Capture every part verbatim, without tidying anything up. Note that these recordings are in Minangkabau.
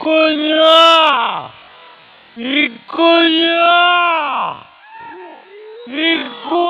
Ikonyo! Ikonyo! Iko!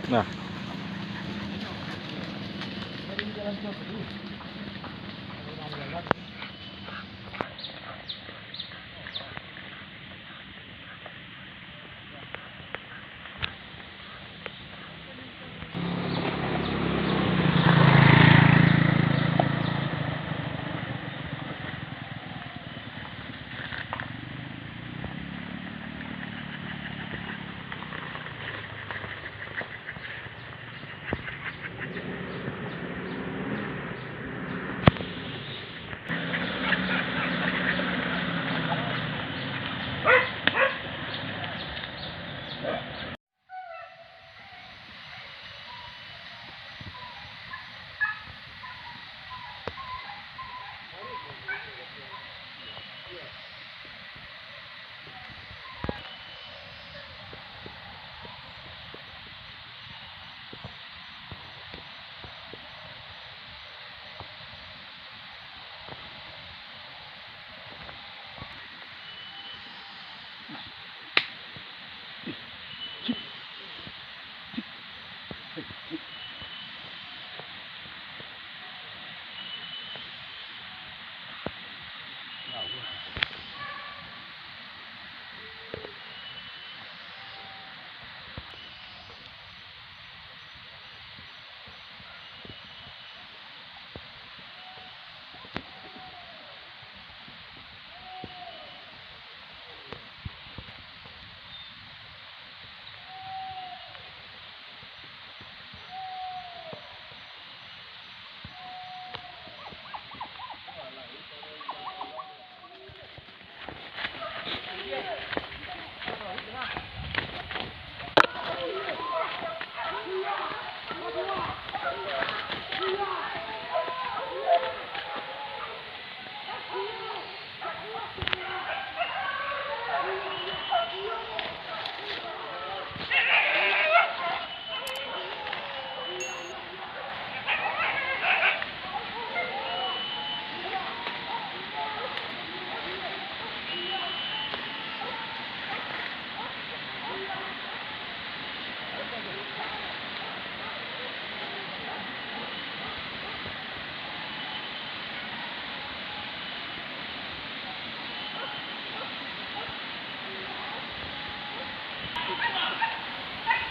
Nah.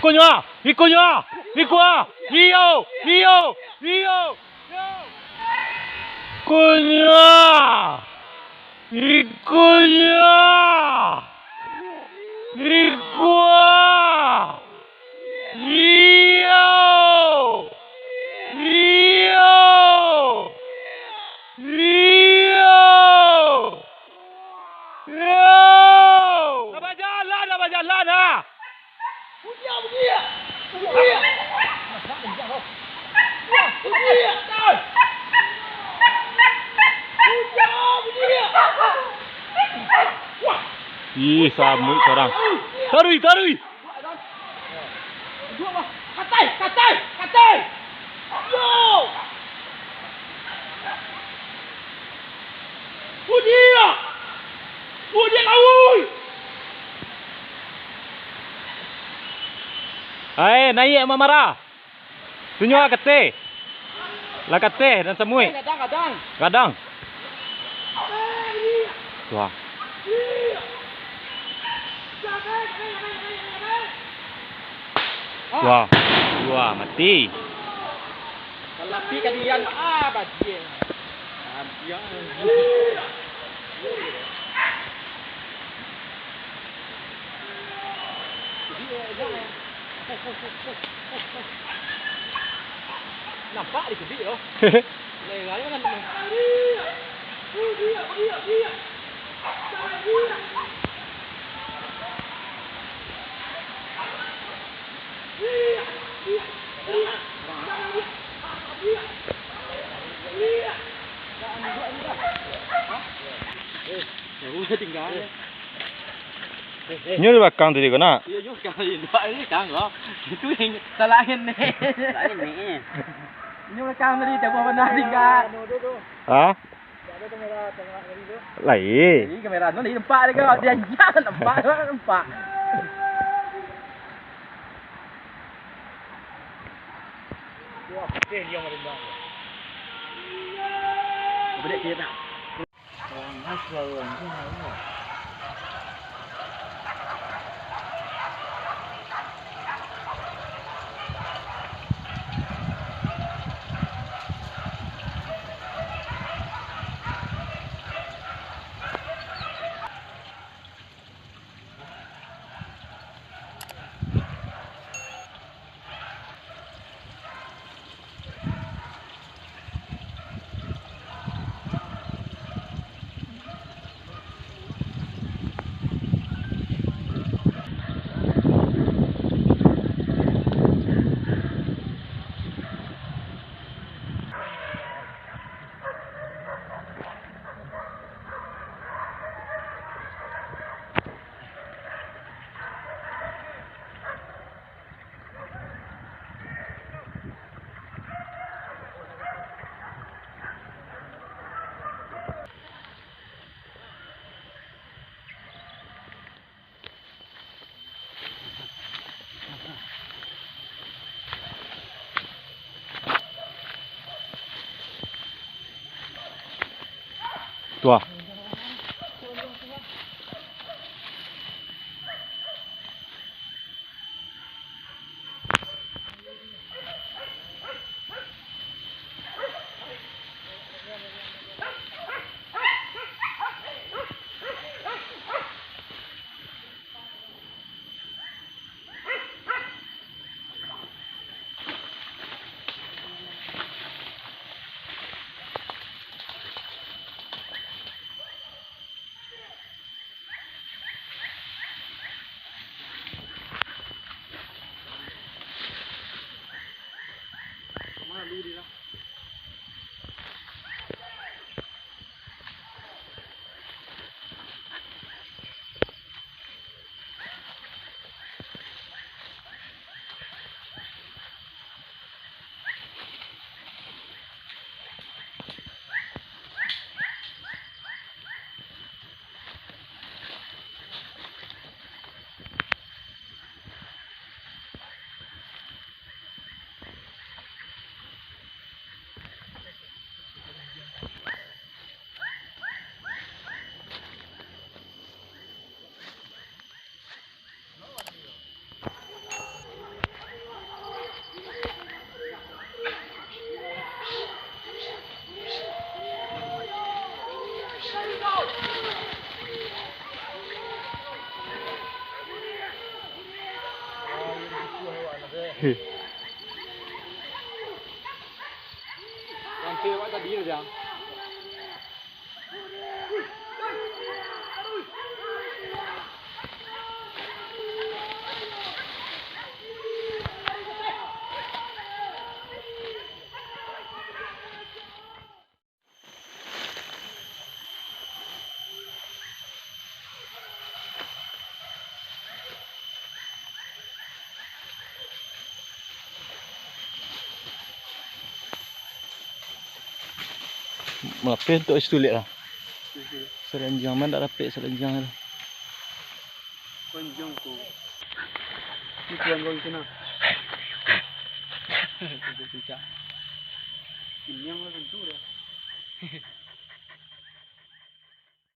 Ikonyo, ikonyo, iko, iyo, iyo, iyo, ikonyo, ikonyo, iko, iyo, iyo, iyo. Yo! Lah bajalan, lah bajalan, ha! Ih, samuik sorang. Taruih, taruih! Duo, bah. Katai, katai, katai. Yo. Udiak. Udiak, awui. Hai, naiak Mak Mara. Tunyo lah kateh. Lah kateh nan samuik. Gadang, gadang. Gadang. Wah. Wah. Wah, mati. Tapi kalian, ah, bajie. Ambiak. Nampak di kudik tu. Lewat kan. Jauah tinggal. Nyo di balakang tadi ko, nak? Iyo, nyo balakang tadi. Nampak di balakang ko. Itu nan salah ngenek. Salah ngenek. Nyo balakang tadi, jauah bana tinggal. Ha? Lai. Ini kamera tu ni nampak dia ko. Dia anjak nampak, nampak. Bedek kiri tak? Tuah. Rantai awak tadi tu, Jang. Malapeh tu situ liak lah. Salanjang mah ndak dapek salanjang tu. Panjang tu. Itu yang kau itu nah. Itu puncak. Ini yang tentu dah.